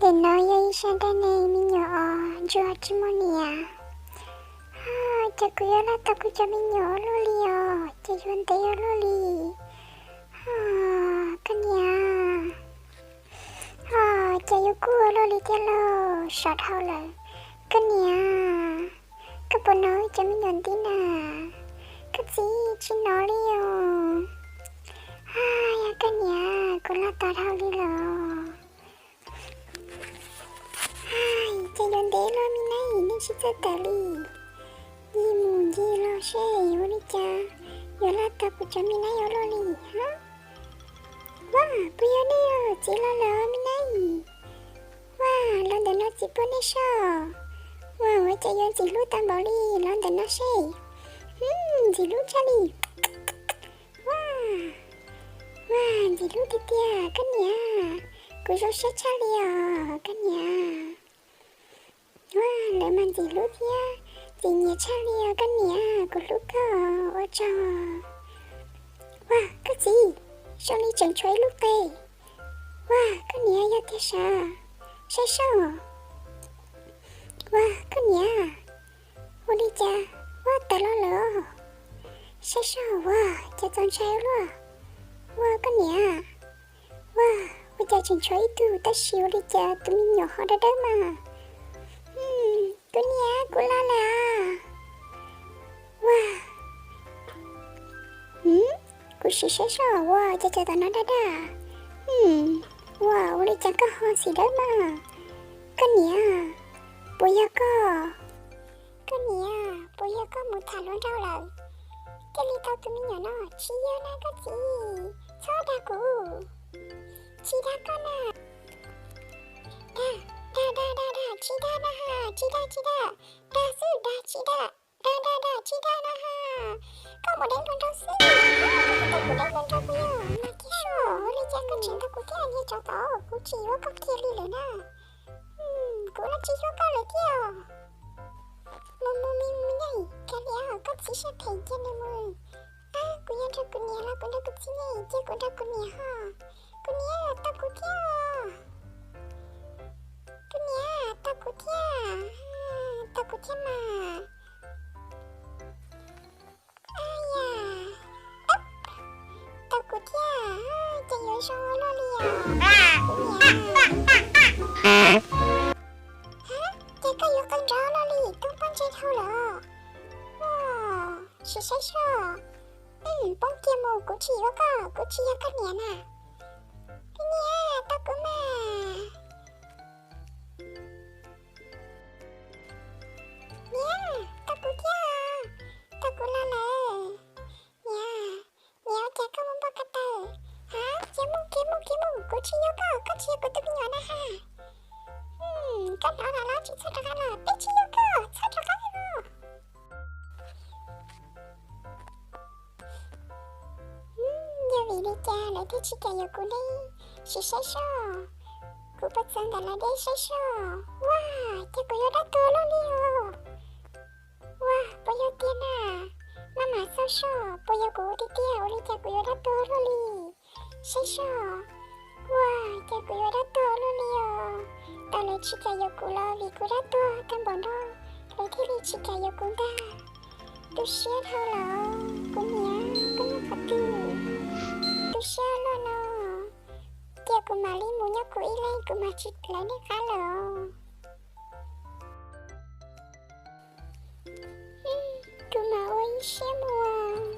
Nim no yog ib sab dab neeg me nyuam os, ntsuag tsis muaj niam. Cas kuv yuav laj tau kuv cov me nyuam ua luaj li os, ces yuav ntev ua luaj li. Koj niam, cas yuav kuj ua luaj li thiab lauj, sov dhau lawm. Koj niam, koj puas hnov cov me nyuam nti na? Koj txiv tsis hnov li os. Yog koj niam, kuv laj tau dhau li los. Ces yuav ntev los me nab, nej tsis txawj tawm li. Ncig mus ncig los seb ua li cas yuav laj tau kuv cov me nab ua luaj li. Vaj, puas yog nej txiv los lawm me nab? Vaj, los ntawm no txiv puag nej soj. Vaj, ua cas yuav ntxim hlub tag npaum li, los ntawm no seb. Ntxim hlub tshaj li. Vaj, vaj, ntxim hlub tiag tiag koj niam, kuv zoo siab tshaj li os koj niam. Vaj, lawv mas ntxim hlub thiab txim nyiam tshaj li os koj niam, kuv hlub koj ua tsaug. Vaj, koj txiv, zoo li tseem tshuav ib lub qe. Vaj, koj niam yog tiag sav, saib soj. Vaj, koj niam, ua li cas, vaj tawm los lawm os. Saib soj, vaj, cas txaus ntshai luaj. Vaj, koj niam, vaj, ua cas tseem tshuav ib tug tab sis ua li cas tus me nyuam ho dawb dawb mas. Kuv niam, kuv los lawm. Vaj, kuv sim saib soj, vaj, cas cov tom no daj daj. Vaj, ua li cas koj ho xim dawb mas. Koj niam, puas yog koj? Koj niam, puas yog koj mus tham hluas nraug lawm thiaj li tau tus me nyuam no? Tsis yog na koj txiv, txhob dag kuv. Tsis dag koj na. Dag, dag, dag, dag, dag, tsis dag na ha, tsis dag, tsis dag. Dag xwb, dag, tsis dag. Dag, dag, dag, tsis dag na ha. Koj mus deev hluas nraug xwb. Koj tau kuv deev hluas nraug puas yog? Mas kiag soj, ua li cas koj tseem nrog kuv thiab niag tsov tom, kuv tsis yuav koj kiag li lawm na. Kuv los tsis yuav koj lawm thiab. Mus mus me me neej, kav liam koj txiv siab phem cia nws mus. Ab, kuv yuav nrog kuv niam los kuv nrog kuv txiv ne, cia kuv nrog kuv niam ho. Kuv niam, tau kuv thiab. Kuv niam, tau kuv thiab. Tau kuv thiab mas. Ab yam, tau kuv thiab, ces yuav zoo ua luaj li os. Kuv niam, hab, ces koj yuav qw nrov luaj li, tub pob ntseg dhau lawm. Sim saib soj. Poob kiag mus, kuv tsis yuav koj, kuv tsis yog koj niam na. Kuv niam, tau kuv mas. Niam, tau kuv thiab. Tau kuv los lawm. Niam, niam, ua cas koj muaj npau ka taw? Hab, cia mus, cia mus, cia mus, kuv tsis yuav koj, koj tsis yog kuv tus me nyuam na ha. Koj hnov lawm los tsis txhob rov qab los, peb tsis yuav koj, txhob rov qab los. Yog vim li cas lawv thiaj tsis kam yuav kuv ne? Sim saib soj, kuv puas txawv ntawm lawv deb saib soj. Ua cas kuv yuav dab tuag luaj li os? Ua, puas yog tiag na? Maj mam xauj soj, puas yog kuv tiag tiag, ua li cas kuv yuav dab tuag luaj li? Saib soj, ua cas kuv yuav dab tuag luaj li os? Tau lawv tsis kam yuav kuv los vim kuv dab tuag tag npaum no, lawv thiaj li tsis kam yuav kuv ntag. Tu siab dhau lawm, kuv niam, koj nyob qhov twg? Tu siab luaj no, cia kuv mam li mus nyob kuv ib leeg, kuv mam tsis lawv nej qab lawm. Kuv mam ua ib siab mus.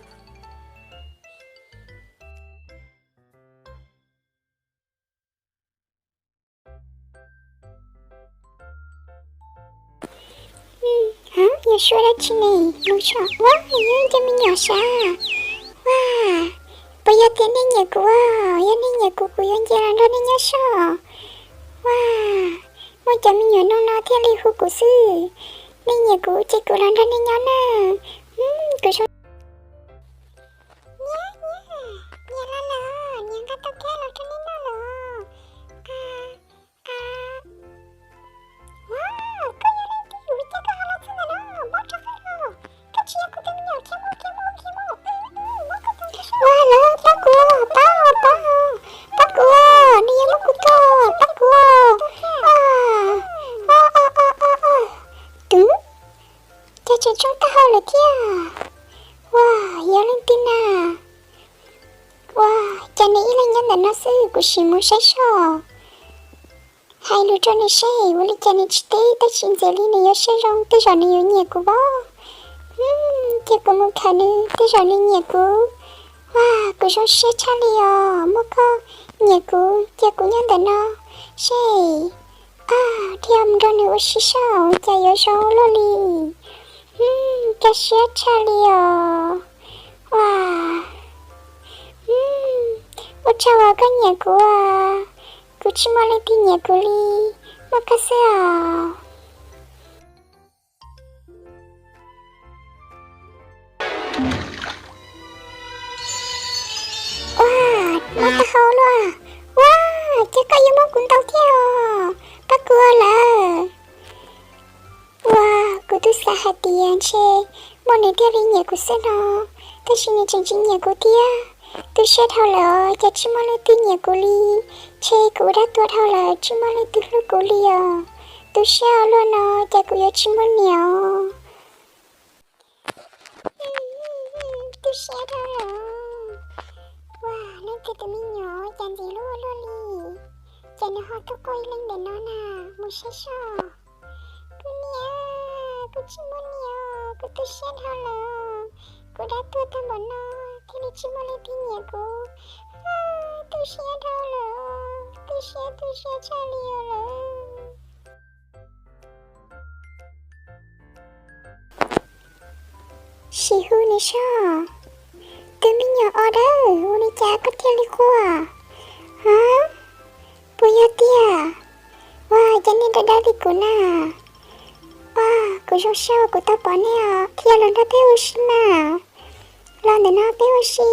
Hab, yog suab dab tsi ne? Mus soj, ua, yog ib co me nyuam sav. Ua, puas yog tias nej nyiam kuv? Yog nej nyiam kuv, kuv yuav nce los nrog nej nyob soj. Ua, muaj cov me nyuam no no thiaj li hu kuv xwb. Nej nyiam kuv ces kuv los nrog nej nyob na. Kuv zoo. Niam, niam, niam los lawm, niam nqa tau kab los rau nej noj lawm. A, a, a, koj yog leej twg, ua cas koj ho los txog ntawm no, mob rov qab los. Koj tsis yog kuv tus me nyuam, khiav mus, khiav mus, khiav mus. Ua, lawv pab kuv, pab, pab, pab kuv, nws yuav muab kuv tua, pab kuv. thiab. Ua, yog leej twg na? Ua, cas nws ib leeg nyob ntawm no xwb, kuv sim mus saib seb. Hais lus rau nws seb ua li cas nws tsis teb, tab sis ntxim li nws yuav siab zoo, tej zaum nws yuav nyiam kuv pob. Ces kuv mus khawm nws, tej zaum nws nyiam kuv. Ua, kuv zoo siab tshaj li os, muaj koj nyiam kuv ces kuv nyob ntawm no seb. Dhia mus nrog nws ua si seb cas yuav zoo ua luaj li. Kaj siab tshaj li os. Ua, ua tsaug uas koj nyiam kuv, kuv tsis muaj leej twg nyiam kuv li, muaj koj xwb os. Ua, mob taub hau luaj. Ua, ces koj yuav muab kuv ntaus thiab os, pab kuv lawm. Ua, kuv twb xav hais tias ntshe muaj nws thiaj li nyiam kuv xwb no, tab sis nws tseem tsis nyiam kuv thiab. Tu siab dhau lawm os, cas tsis muaj leej twg nyiam kuv li. Ntshe kuv ua dab tuag dhau lawm, tsis muaj leej twg hlub kuv li os. Tu siab ua luaj no, cas kuv yuav tsis muaj niam os. Tu siab dhau lawm. Ua, leej twg tus me nyuam cas ntxim hlub ua luaj li. Cas nws ho tuaj quaj ib leeg ntawm no na, mus saib seb. Kuv niam, kuv tsis muaj niam, kuv tu siab dhau lawm. Kuv dab tuag tag npaum no thiaj li tsis muaj leej twg nyiam kuv. Tu siab dhau lawm, tu siab tu siab tshaj li lawm. Sim hu nws seb. Tus me nyuam os dawb, ua li cas koj thiaj li quaj? Ha, puas yog tiag? Ua, cas nej dawb dawb li kuv na. Ua, kuv zoo siab uas kuv tau pom nej os, qhia los nrog peb ua si mas. Los ntawm no peb ua si.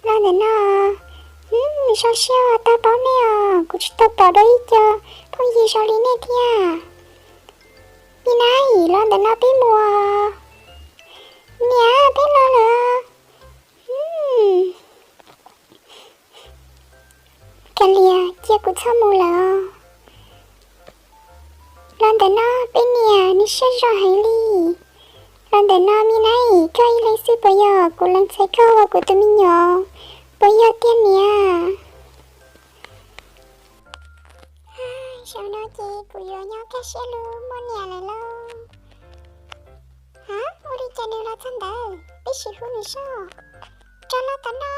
Los ntawm no. Zoo siab uas tau paub nej os, kuv tsis tau pom dua ib co phooj ywg zoo li nej thiab. Me nab, los ntawm no peb mus. Niam, peb los lawm. Kav liam, cia kuv txhob mus lawm os. Los ntawm no peb niam, nws siab zoo heev li. Los ntawm no me nab, koj ib leeg xwb puas yog? Kuv lees txais koj ua kuv tus me nyuam, puas yog tiag niam? Zaum no ces kuv yuav nyob kaj siab lug muaj niam lawm lauj. Ha, ua li cas nws los txog ntawd, peb sim hu nws seb. Rov los tom no.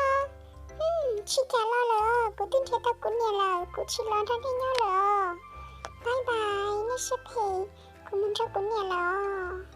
Tsis kam los lawm os, kuv twb nrhiav tau kuv niam lawm, kuv tsis los nrog nej nyob lawm os. Bye bye, nej siab phem, kuv mus nrog kuv niam lawm os.